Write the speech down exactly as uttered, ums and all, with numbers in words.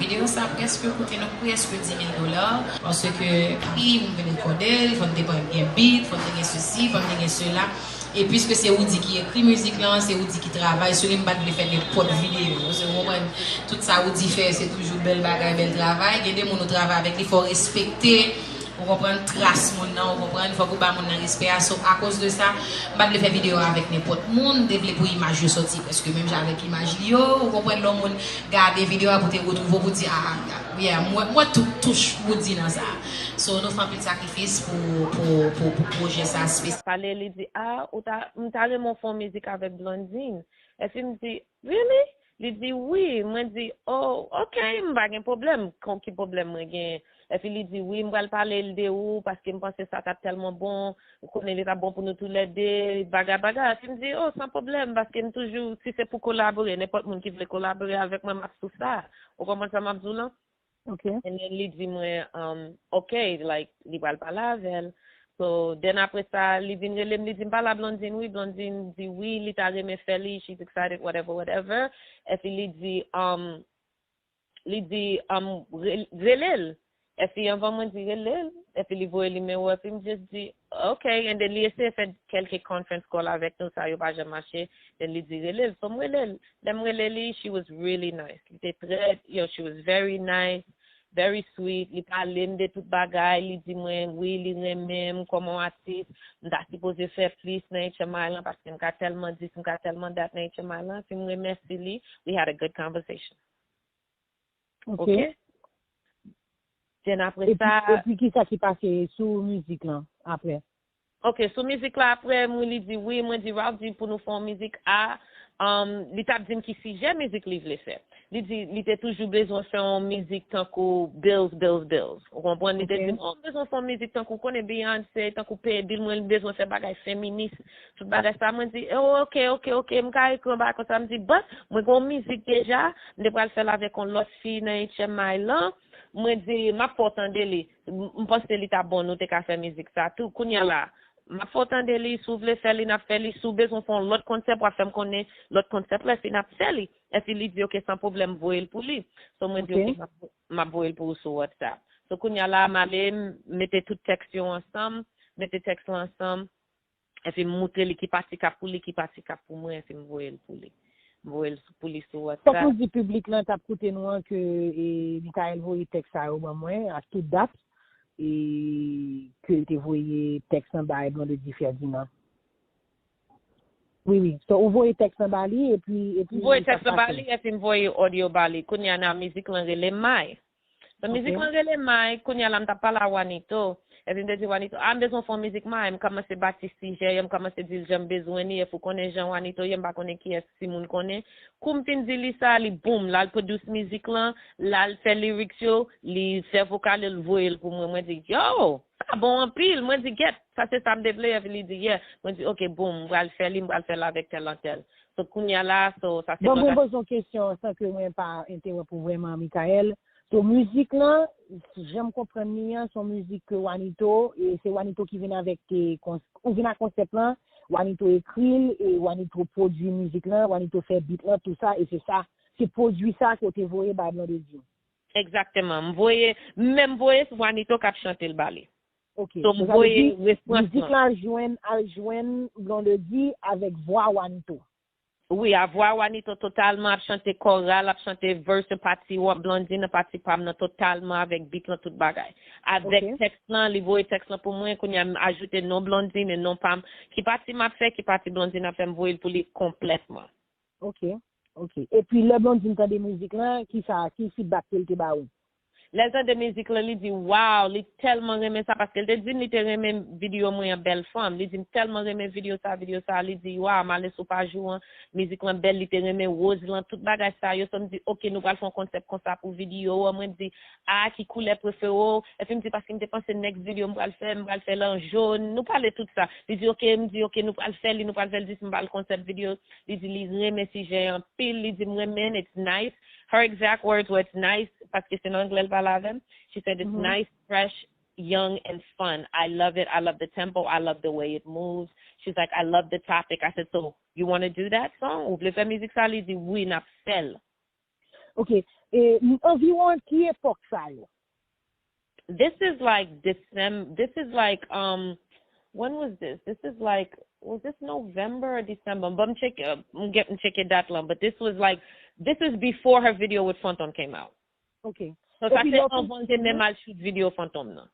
Videyo sa prèske koute nou prèske dis mil dola, paske pri m vin rekòde l, fò m te pran gen beat, fò m te gen sesi, fò m te gen sela. E piske se Roody ki ekri mizik lan, se Roody ki travay sou li, m pa t vle fè nenpòt videyo. Paske ou konprann, tout sa Roody fè, se toujou bèl bagay, bèl travay. Gen de moun ou travay avèk li, fò w respekte, ou konprann, tras moun nan, ou konprann, fòk ou ba moun nan respè a. So, akoz de sa, m pa t vle fè videyo avèk nenpòt moun, m te vle pou imaj yo sòti prèske menm jan avèk imaj li yo, ou konprann, lè yon moun gade videyo a pou te retwouve w, pou di, ah, yeah, mwen, mwen tou, touch Roody nan sa. So, nou fè anpil sakrifis pou, pou, pou, pou pwojè sa espesyal. Pale, li di, ah, ou ta, m ta renmen w fè yon mizik avèk Blondine. Epi m di, really? Li di, wi. Mwen di, oh, ok, m pa gen pwoblèm. Kon ki pwoblèm mwen gen? Epi li di, wi, m pral pale l de ou, paske m panse sa t ap tèlman bon. Ou konnen li t ap bon pou nou toulède, bagay, bagay. Epi m di, oh, san pwoblèm, paske m toujou, si se pou kolabore, nenpòt moun ki vle kolabore avèk mwen, m ap sou sa. Ou konprann sa m ap di w lan? Ok. And then li di mwen, um, ok, like, li pral pale avè l. So, then apre sa, li vin rele m, li di m pale a Blondine, wi, Blondine di wi, li ta renmen fè li, she's excited, whatever, whatever. Epi li di, um, li di, um, re- rele l. Epi anvan mwen di rele l, epi li voye nimewo, epi m just di, ok, and then li eseye fè kèlke conference call avèk nou, sa yo pa janm mache, then li di rele l, so m rele l. Lè m rele li, she was really nice. Li te trè, yo, she was very nice, very sweet. Li pale m de tout bagay, li di mwen, wi, li renmen m kòman yon atis, m ta sipoze fè plis nan H M I lan, paske m ka tèlman di, m ka tèlman dat nan H M I lan, epi m remèsye li, we had a good conversation. Ok. Ok? Then apre sa. Epi, epi ki sa ki pase sou mizik lan apre? Ok, sou mizik la apre, mwen li di wi, mwen di Ralph di pou nou fè yon mizik a, um, li t ap di m ki sijè mizik li vle fè. Li di li te toujou bezwen fè yon mizik tankou bills, bills, bills. Ou konprann? Li te di m, oh, m bezwen fè yon mizik tankou, konnen, Beyoncé, tankou peye bil mwen, li bezwen fè bagay feminis, tout bagay sa. Mwen di, oh, ok, ok, ok, m ka ekri yon bagay konsa. M di, but mwen gen yon mizik deja, m te pral fè l avèk yon lòt fi nan H M I lan. Mwen di, m ap fè w tande li. M m panse li t ap bon, nou te ka fè mizik sa tou. Kounye a la, m ap fè w tande li, si w vle fè li, n ap fè li. Si w bezwen fè yon lòt konsèp, w ap fè m konnen lòt konsèp la, epi n ap fè li. Epi li di, ok, san pwoblèm, voye l pou li. So mwen di, ok, m ap, m ap voye l pou ou sou WhatsApp. So kounye a la, m ale, m mete tout tèks yo ansanm, mete tèks lan ansanm, epi m moutre li ki pati k ap pou li, ki pati k ap pou mwen, epi m voye l pou li. M voye l sou- pou li sou WhatsApp. Fòk nou di piblik lan k ap koute nou an ke e, Michael voye tèks sa yo ban mwen ak tout dat e, ke l te voye tèks lan bay Blondedy Ferdinand. Wi, wi. So, ou voye tèks lan ba li, epi, epi... M voye tèks lan ba li, epi m voye audio ba li. Kounye a, nan mizik lan rele May. So, mizik lan rele May, kounye a la, m t ap pale a Wanito. Epi m te di Wanito, ah, m bezwen fè yon mizik May. M kòmanse bati sijè yo, m kòmanse di l jan m bezwen li. Epi ou konnen jan Wanito ye, m pa konnen kiyès timoun konnen. Kou m fin di li sa, li boum, l al produce mizik lan, l al fè lyrics yo, li fè vokal yo, l voye l pou mwen. Mwen di, yo, sa bon anpil. Mwen di, gèt, sa se sa m te vle. Epi li di, yeah. Mwen di, ok, boum, m pral fè li, m pral fè l avèk tèl antèl. So, kounye a la, so, sa se... Bon, mwen poze yon kesyon san ke mwen pa entewonp ou vrèman, Michael. So, mizik lan, jan m konprann li an, se yon mizik ke Wanito, e se Wanito ki vin avèk, e, kons- ou vin ak konsèp lan, Wanito ekri l, e Wanito pwodui mizik lan, Wanito fè beat lan, tou sa, e se sa, se pwodui sa ke w te voye bay Blondedy. Egzakteman. M voye, m menm voye, se Wanito k ap chante l ba li. Ok. So, m voye refrans lan. Mizik la al jwenn, al jwenn Blondedy avèk vwa Wanito. Wi, a vwa Wanito totalman, ap chante koral, ap chante verse, pati Blondine, pati pa m nan totalman, avèk beat lan, tout bagay. Avèk tèks lan, li voye tèks lan pou mwen, kounye a m ajoute non Blondine e non pa m. Ki pati m ap fè, ki pati Blondine ap fè, m voye l pou li konplètman. Ok, ok. Epi lè Blondine tande mizik lan, ki sa, ki feedback ke l te ba ou? Lè l tande mizik lan, li di, waw, li tèlman renmen sa, paske l te di m li te renmen videyo mwen an, Bèl Fanm. Li di m tèlman renmen videyo sa, videyo sa, li di, waw, m ale sou paj ou an, mizik lan bèl, li te renmen woz lan, tout bagay sa yo. So m di, ok, nou pral fè yon konsèp konsa pou videyo an. Mwen di, a, ki koulè prefere w? Epi m di, paske m te panse next video m pral fè, m pral fè l an jòn. Nou pale tout sa. Li di, ok, m di, ok, nou pral fè li, nou pral fè l, jis m ba l konsèp videyo. Li di li renmen sijè an anpil. Li di m renmen, it's nice. Her exact words were, it's nice, paske se nan anglè l pale avè m. She said, it's nice, fresh, young, and fun. I love it. I love the tempo. I love the way it moves. She's like, I love the topic. I said, so you want to do that song? Ou vle fè mizik sa? Li di, wi, n ap fè l. Ok, e, anviwon ki epòk sa yo? This is like December. This is like um, when was this? This is like, was this November or December? But I'm checking. Uh, I'm getting checking that one. But this was like, this is before her video with Fantom came out. Ok. So sa Epi se lè w anvan l te menm al shoot video Fantom nan.